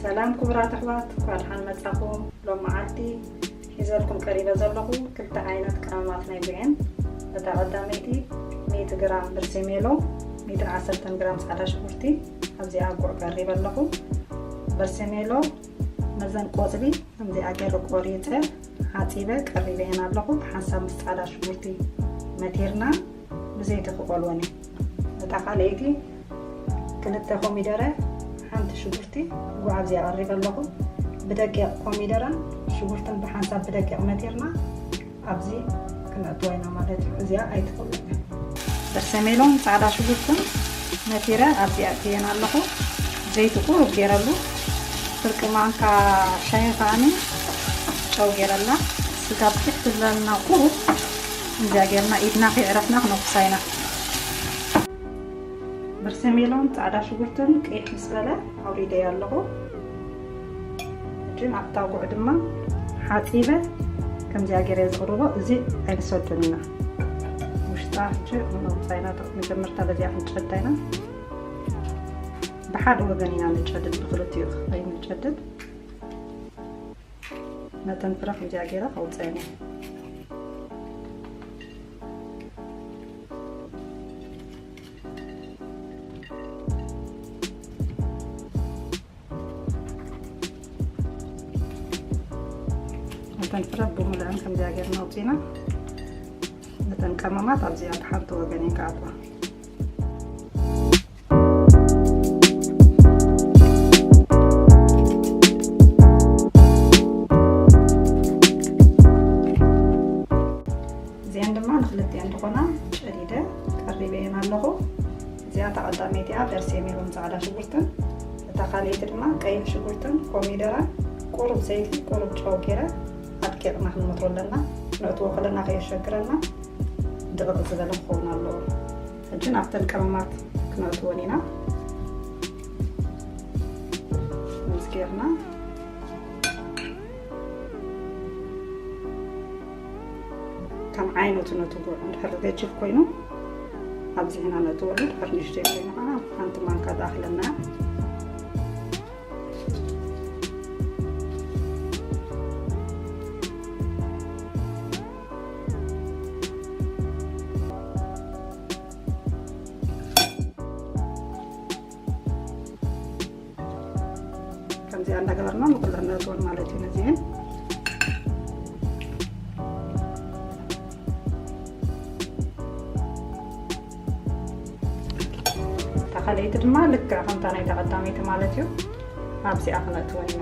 ሰላም ክቡራት ኣሕዋት፣ እንኳዕ ደሓን መጻኹም። ሎም መዓልቲ ሒዘልኩም ቀሪበ ዘለኹ ክልተ ዓይነት ቀመማት ናይ ጉዕን። እታ ቀዳመይቲ ሚእቲ ግራም በርሴሜሎ፣ ሚእትን ዓሰርተን ግራም ጻዕዳ ሽጉርቲ፣ ኣብዚኣ ጉዕ ቀሪበ ኣለኹ። በርሴሜሎ ነዘን ቆጽሊ ከምዚኣ ገይረ ቆሪጸ ሓጺበ ቀሪበ እየን ኣለኹ። ብሓንሳብ ምስ ጻዕዳ ሽጉርቲ መቲርና ብዘይቲ ክቆልወን እዩ። እታ ካልኣይቲ ክልተ ኮሚደረ፣ ሓንቲ ሽጉርቲ፣ ጉዕ ኣብዚኣ ቀሪበ ኣለኹ። ብደቂቕ ኮሚደረን ሽጉርትን ብሓንሳብ ብደቂቕ መቲርና ኣብዚ ክነእትዎ ኢና ማለት እዩ። እዚኣ ኣይትፈልጥን። በርሰሜሎን ጻዕዳ ሽጉርትን መቲረ ኣብዚኣ እትየን ኣለኹ። ዘይቲ ቁሩብ ገይረሉ፣ ፍርቂ ማንካ ሻሂ ከኣኒ ጨው ገይረላ። ስጋ ብትሕ ትብለልና ቁሩብ እንዚኣ ገይርና ኢድና ከይዕረፍና ክነኩሳ ኢና። በርሰሜሎን ጻዕዳ ሽጉርትን ቅይሕ ምስ በለ ኣውሪደዮ ኣለኹ። ሕጂ ኣብታ ጉዕ ድማ ሓጺበ ከምዚኣ ገይረ ዝቕርቦ፣ እዚ ኣይንሰዶን ኢና። ውሽጣ ሕጂ ነውጻ ኢና፣ መጀመርታ በዚኣ ክንጨዳ ኢና። ብሓደ ወገን ኢና ንጨድድ፣ ብክልቲኡ ኣይንጨድድ። ነተን ፍረ ከምዚኣ ገይረ ከውጽአን እየ። ነተን ፍረ ብምልአን ከምዚኣ ገይርና ኣውጺና፣ ነተን ቀመማት ኣብዚኣ ብሓንቲ ወገን እየን ክኣትዋ። እዚአን ድማ ንክልቲአን ዝኾና ጨዲደ ቀሪበ እየን ኣለኹ። እዚኣ እታ ቀዳመይቲ እያ፣ በርሴሜሎን ጻዕዳ ሽጉርትን። እታ ካልኣይቲ ድማ ቀይሕ ሽጉርትን ኮሚደረን ቁሩብ ዘይቲ ቁሩብ ጨው ገይረ ኣድቂቕና ክንመትሮ ኣለና። ክነእትዎ ከለና ከየሸግረና ድቕቕ ዝበለ ክኸውን ኣለዎ። ሕጂ ናብተን ቀመማት ክነእትወን ኢና። ምስ ጌርና ከም ዓይነቱ ነቲ ጉዕ እንድሕር ገጅፍ ኮይኑ ኣብዚሕና ነእትወሉ፣ ድሕር ንእሽተይ ኮይኑ ከዓ ሓንቲ ማንካ ዝኣኽለና። ከምዚኣ እንዳገበርና ንኩለን ነእትወን ማለት እዩ። ነዚህን እታ ካልኣይቲ ድማ ልክዕ ከምታ ናይታ ቀዳመይቲ ማለት እዩ። ኣብዚኣ ክነእትወን ኢና።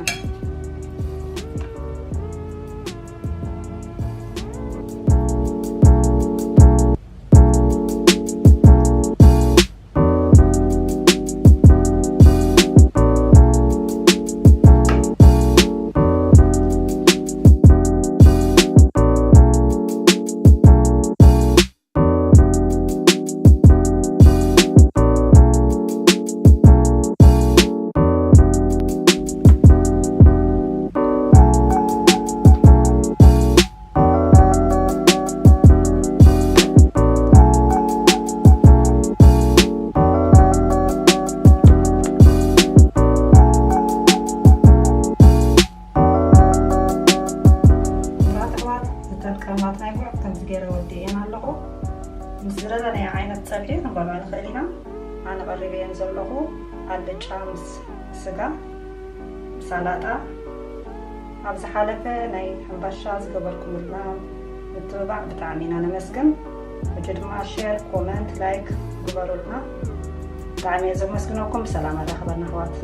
ክቡራት ኣሕዋት፣ እተን ቀመማት ናይ ጉዕ ከምዚ ገይረ ወዲኤን ኣለኹ። ምስ ዝደለናዮ ዓይነት ጸብሒ ክንበልዖ ንኽእል ኢና። ኣነ ቀሪበየን ዘለኹ ኣልጫ ምስ ስጋ፣ ሳላጣ። ኣብ ዝሓለፈ ናይ ሕምባሻ ዝገበርኩምልና ምትብባዕ ብጣዕሚ ኢና ነመስግን። ሕጂ ድማ ሼር፣ ኮመንት፣ ላይክ ግበሩልና። ብጣዕሚ እየ ዘመስግነኩም። ብሰላም ኣራኽበና ኣሕዋት።